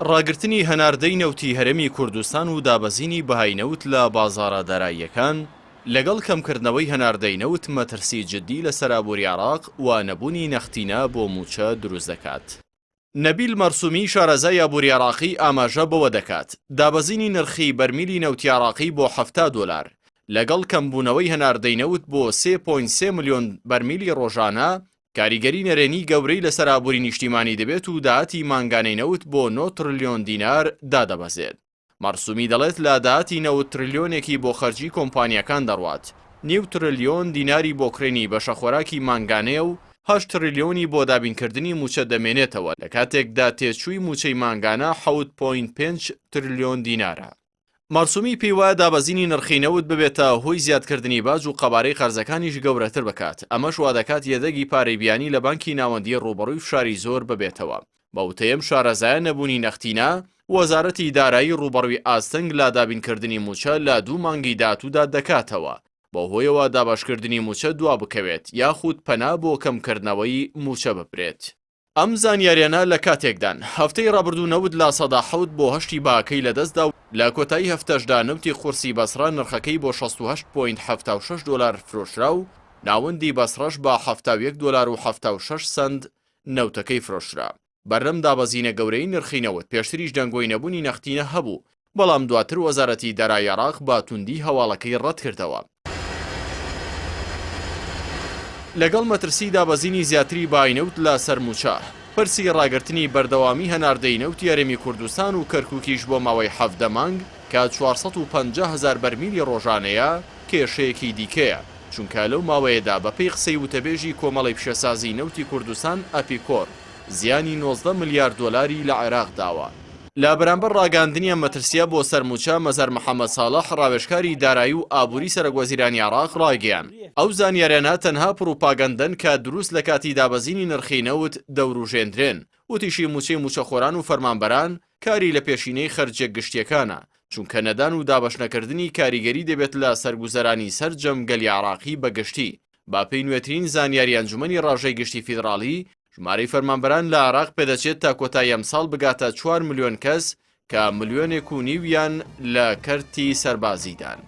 ڕاگرتنی هەناردەی نەوتی هەرێمی کوردستان و دابەزینی بەهای نەوت لە بازاڕە داراییەکان، لەگەڵ کەمکردنەوەی هەناردەی نەوت مەترسی جددی لەسەر ئابووری عێراق و نەبوونی نەختینە بۆ مووچە دروست دەکات. نەبیل مەرسومی شارەزای ئابووری عێراقی ئاماژە بەوە دەکات، دابەزینی نرخی بەرمیلی نەوتی عێراقی بۆ 70 دۆلار، لەگەڵ کەمبوونەوەی هەناردەی نەوت بۆ 3.3 ملیۆن بەرمیلی ڕۆژانە، کاریگەری نەرێنی گەورەی لەسەر ئابووری نیشتیمانی دەبێت و داهاتی مانگانەی نەوت بۆ 9 ترلیۆن دینار دادەبەزێت. مەرسومی دەڵێت لە داهاتی نەوت ترلیۆنێکی بۆ خەرجی کۆمپانیاکان دەڕوات، نیو ترلیۆن دیناری بۆ کڕینی بەشەخۆراکی مانگانەیە و هەشت ترلیۆنی بۆ دابینکردنی مووچە دەمێنێتەوە لە کاتێکدا تێچووی مووچەی مانگانە حەوت point پێنج ترلیۆن دینارە. مەرسومی پێیوایە دابەزینی نرخی نەوت ببێتە هۆی زیادکردنی باج و قەبارەی قەرزەکانیش گەورەتر بکات، ئەمەش وادەکات یەدەگی پارەی بیانی لە بانکی ناوەندی ڕووبەڕووی فشاری زۆر ببێتەوە. بە وتەی ئەم شارەزایە نەبوونی نەختینە، وەزارەتی دارایی ڕووبەڕووی ئاستەنگ لە دابینکردنی مووچە لە دوو مانگی داهاتوودا دەکاتەوە، بەوهۆیەوە دابەشکردنی مووچە دوابکەوێت یاخود پەنا بۆ کەمکردنەوەی مووچە ببرێت. ئەم زانیاریانە لە کاتێکدان، هەفتەی ڕابردوو نەوت 7% بۆ هەشتی بەهاکەی لەدەستدا و لە کۆتایی هەفتەشدا نەوتی قورسی بەسڕە نرخەکەی بۆ 68 point 76 دۆلار فرۆشرا و ناوەندی بەسڕەش بە 71 دۆلار و 76 سەنت نەوتەکەی فرۆشرا. بەر لەم دابەزینە گەورەی نرخی نەوت، پێشتریش دەنگۆی نەبوونی نەختینە هەبوو، بەڵام دواتر وەزارەتی دارایی عێراق بە توندی هەواڵەکەی ڕەتکردەوە. لەگەڵ مەترسی دابەزینی زیاتری بای نەوت لە سەر مووچە، پرسی ڕاگرتنی بەردەوامی هەناردەی نەوتی هەرێمی کوردستان و کەرکوکیش بۆ ماوەی 17 مانگ کە 450 هەزار بەرمیلی ڕۆژانەیە، کێشەیەکی دیکەیە. چونکە لەو ماوەیەدا بەپێی قسەی وتەبێژی کۆمەڵەی پیشەسازی نەوتی کوردستان ئەپیکۆر زیانی 19 ملیار دۆلاری لە عێراق داوە. لە بەرامبەر ڕاگەیاندنی ئەم مەترسییە بۆ سەر مووچە، مەزهەر محەمەد ساڵح ڕاوێژکاری دارایی و ئابووری سەرۆکوەزیرانی عێراق ڕایگەیاند، ئەو زانیاریانە تەنها پڕوپاگەندەن کە دروست لە کاتی دابەزینی نرخی نەوت دەوروژێندرێن، وتیشی مووچەی مووچەخۆران و فەرمانبەران کاری لە پێشینەی خەرجیە گشتیەکانە، چونکە نەدان و دابەشنەکردنی کاریگەری دەبێت لە سەر گوزەرانی سەرجەم گەلی عێراقی بە گشتی. بە پێی نوێترین زانیاری ئەنجومەنی ڕاژەی گشتی فیدڕاڵی، ژمارەی فەرمانبەران لە عێراق پێدەچێت تا کۆتایی ئەمساڵ بگاتە چوار ملیۆن کەس کە ملیۆنێک و نیویان لە کەرتی سەربازیدان.